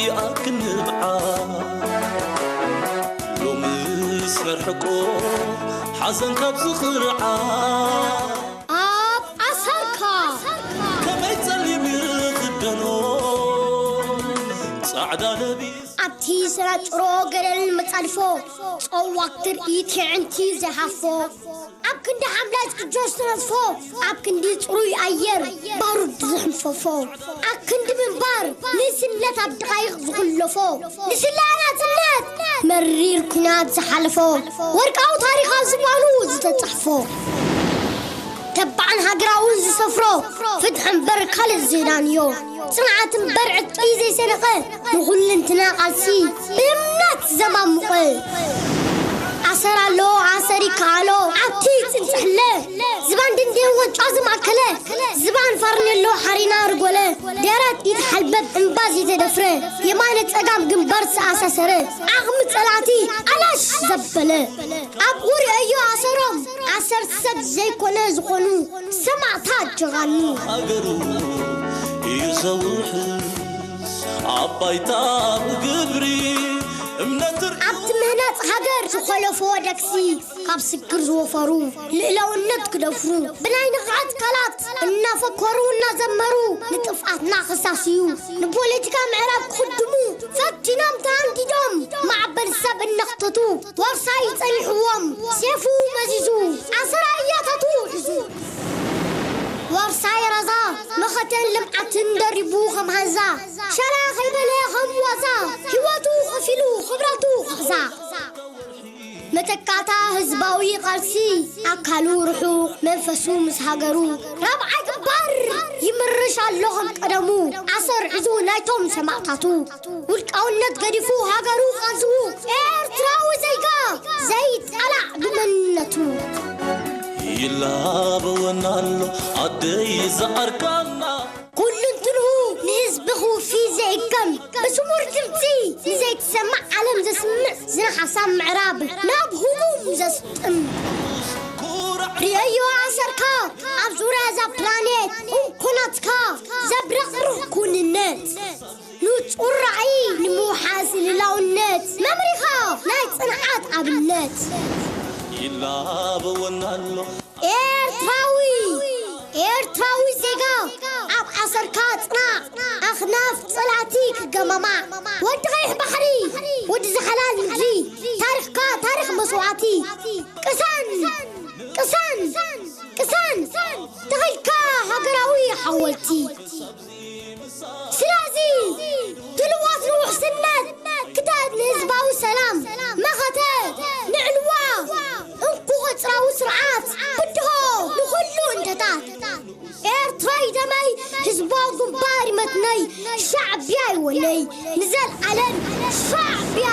ይኣክል ንብዓ ሎምስ ነርሕቆ ሓዘን ካብ ዝኽርዓ ኣብ ኣሰርካ ከመይ ጸሊም ክደኖ ጻዕዳ ለቢስ ኣብቲ ስራ ጭሮ ገደል መጻድፎ ጸዋግ ትርኢት የዕንቲ ዝሃፎ ኣብ ክንዲ ሓምላይ ዝቅጆ ዝተነዝፎ ኣብ ክንዲ ጽሩይ ኣየር ባሩድ ዝሕንፈፎ ኣብ ክንዲ ምንባር ንስነት ኣብ ደቓይቕ ዝኹለፎ ንስለ ናጽነት መሪር ኩናት ዝሓለፎ ወርቃዊ ታሪኽ ኣብ ዝባኑ ዝተጻሕፎ ተባዕን ሃገራውን ዝሰፍሮ ፍትሒ እምበር ካልእ ዘይዳንዮ ጽንዓት እምበር ዕጥቂ ዘይሰነቐ ንኹልንትና ቃልሲ ብእምነት ዘማሙቐ ኣሰር ኣሎ ኣሰር ይከኣሎ ኣብቲ ጽንጽሕለ ዝባን ድንዴን ወጫ ዝማእከለ ዝባን ፋርኔሎ ሓሪና ርጎለ ደረት ይትሓልበብ እምባ ዘይተደፍረ የማነ ጸጋም ግንባር ዝተኣሳሰረ ዓቕሚ ጸላእቲ ኣላሽ ዘበለ ኣብ ቁሪኦ ኣሰሮም ኣሰር ሰብ ዘይኮነ ዝኾኑ ሰማዕታት ጀጋኑ ሃገሩ እዩ ዘውሕስ ኣብ ባይታ ብግብሪ እምነት ርእዩ ኣብቲ ምህናጽ ሃገር ዝኾለፍዎ ደግሲ ካብ ስግር ዝወፈሩ ልእላውነት ክደፍሩ ብናይ ንቕሓት ቃላት እናፈከሩ እናዘመሩ ንጥፍኣትና ክሳስዩ ንፖለቲካ ምዕራብ ክኽድሙ ፈቲኖም ተሃንዲዶም ማዕበል ሰብ እናኽተቱ ዋርሳይ ጸኒሕዎም ሴፉ መዚዙ ኣሰር ኣያታቱ ሒዙ ዋርሳይ ራዛ መኸተን ልምዓትን ደሪቡ ከም ሃንዛ ሸላ ከይበለ ከም ዋዛ ህይወቱ ከፊሉ ክብረቱ ክሕዛ መተካእታ ህዝባዊ ቃልሲ ኣካሉ ርሑቕ መንፈሱ ምስ ሃገሩ ራብዓይ ግንባር ይምርሽ ኣሎ ከም ቀደሙ ኣሰር ሒዙ ናይቶም ሰማእታቱ ውልቃውነት ገዲፉ ሃገሩ ቃልስኡ ኤርትራዊ ዜጋ ዘይጠላዕ ብመንነቱ ይላበወና ኣሎ ኣደይ ዝዓርካና ኩሉ እንትንኡ ንህዝቢ ክውፊ ዘይከም ብስሙር ድምፂ ንዘይትሰማዕ ዓለም ዘስምዕ ዝነሓሳ ምዕራብ ናብ ህሙም ዘስጥም ርእዮ ኣሰርካ ኣብ ዙርያ እዛ ፕላኔት እንኮናትካ ዘብረቕርቕ ኩንነት ንጹር ራእይ ንምውሓስ ልላውነት መምሪኻ ናይ ጽንዓት ኣብነት ይላበወና ኣሎ ኤርትራዊ ኤርትራዊ ዜጋ ኣብ ኣሰርካ ጽናዕ ኣኽናፍ ጸላእቲ ክገማማዕ ወዲ ቀይሕ ባሕሪ ወዲ ዝሓላል ምድሪ ታሪኽካ ታሪኽ መስዋዕቲ ቅሳን ቅሳን ቅሳን ተኺልካ ሃገራዊ ሓወልቲ ስለዚ ድልዋት ንውሕስነት ክታብ ንህዝባዊ ሰላም መኸተ ንዕልዋ እንኩ ቅጽራዊ ስርዓት ብድሆ ንኹሉ እንተታት ኤርትራይ ደመይ ህዝባዊ ግንባር ይመትነይ ሻዕብያ ይወነይ ንዘልዓለም ሻዕብያ